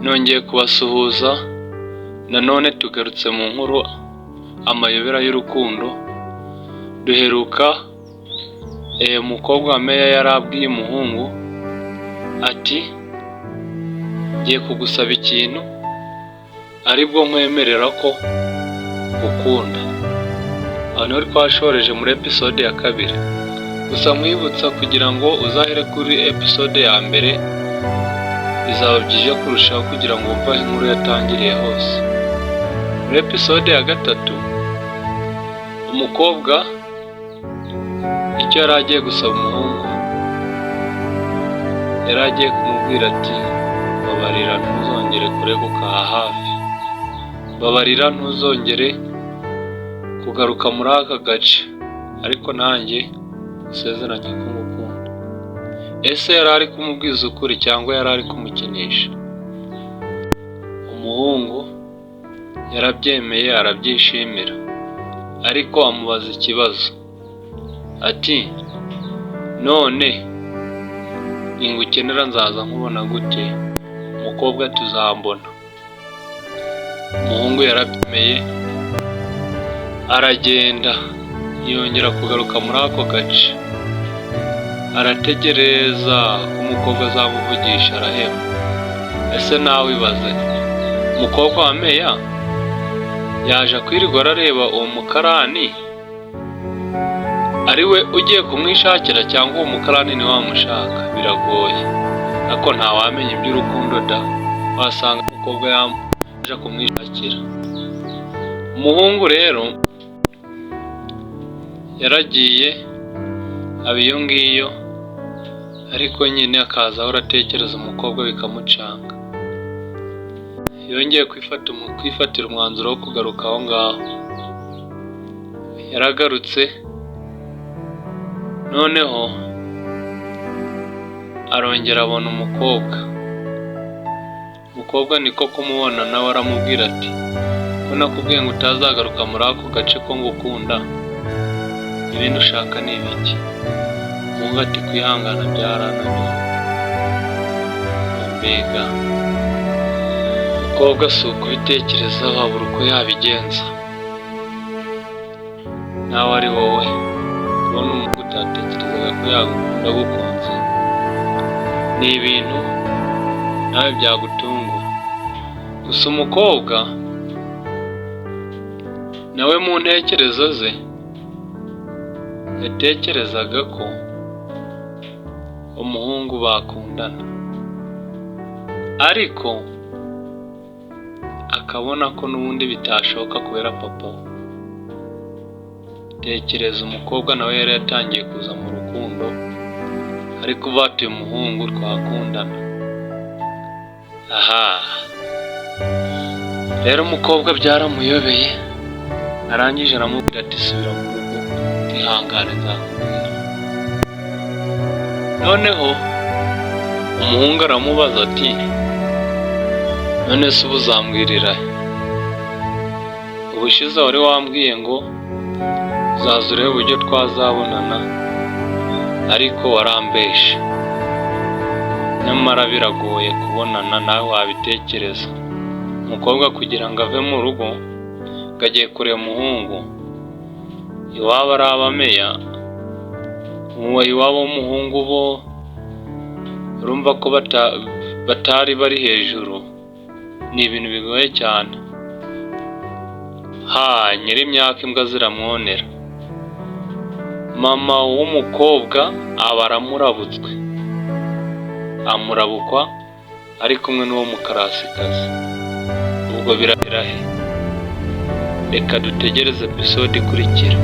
Nongeye kubasuhuza nanone, tugarutse mu nkuru Amayobera y'Urukundo. Duheruka umukobwa wa meya yari abwiye umuhungu ati: "Ngiye kugusaba ikintu aribwo nkwemerera ko ukunda." Aho niho twashoreje muri episode ya kabiri. Gusa nkwibutsa kugira ngo uzahere kuri episode ya mbere, bizaba byiza kurushaho kugira ngo wumve aho inkuru yatangiriye hose. Muri episode ya gatatu, umukobwa icyo yari agiye gusaba umuhungu, yari agiye kumubwira ati: "Babarira, ntuzongere kureguka aha hafi, babarira, ntuzongere kugaruka muri aka gace, ariko nanjye usezeranye ko ngukunda." Ese yari ari kumubwiza ukuri cyangwa yari ari kumukinisha? Umuhungu yarabyemeye, arabyishimira, ariko amubaza ikibazo ati: "None ningukenera nzaza nkubona gute?" Umukobwa: "Tuzambona." Umuhungu yarabyemeye, aragenda, ntiyongera kugaruka muri ako gace. Arategereza ko umukobwa azamuvugisha, araheba. Ese nawe ibaze, umukobwa wa meya yaje kwirirwa arareba uwo mukarani ari we ugiye kumwishakira, cyangwa uwo mukarani niwe wamushaka? Biragoye, ariko ntawamenya iby'urukundo da, wasanga umukobwa yaje kumwishakira. Umuhungu rero yaragiye aba iyo ngiyo, ariko nyine akaza ahora atekereza umukobwa, bikamucanga. Yongeye kwifatira umwanzuro wo kugaruka aho ngaho. Yaragarutse, noneho arongera abona umukobwa. Umukobwa niko kumubona, nawe aramubwira ati: "Ko nakubwiye ngo utazagaruka muri ako gace, ko ngukunda, ibindi ushaka ni ibiki?" Umuhungu ati: "Kwihangana byarananiye." Mbega umukobwa, si ukubitekerezaho, abura uko yabigenza. Nawe ari wowe, kubona umuntu utatekerezaga ko yagukunda agukunze, ni ibintu nawe byagutungura. Gusa umukobwa nawe mu ntekerezo ze yatekerezaga ko umuhungu bakundana, ariko akabona ko n'ubundi bitashoboka kubera papa we. Tekereza, umukobwa nawe yari yatangiye kuza mu rukundo, ariko uvuga ati: "Uyu muhungu twakundana." Aha rero umukobwa byaramuyobeye, arangije aramubwira ati: "Subira mu rugo, ihangane, nzakubwira." Noneho umuhungu aramubaza ati: "None se ubu uzambwirira he? Ubushize wari wambwiye ngo uzaza urebe uburyo twazabonana, ariko warambeshe. Nyamara biragoye kubonana." Nawe wabitekereza, umukobwa kugira ngo ave mu rugo ngo agiye kureba umuhungu, iwabo ari abameya, iwabo w'umuhungu bo urumva ko batari bari hejuru, ni ibintu bigoye cyane. Ha nyir'imyaka imbwa ziramwonera. Mama w'umukobwa aba aramurabutswe, amurabukwa ari kumwe n'uwo mukarasikazi. Ubwo birahera he? Reka dutegereze episode ikurikira.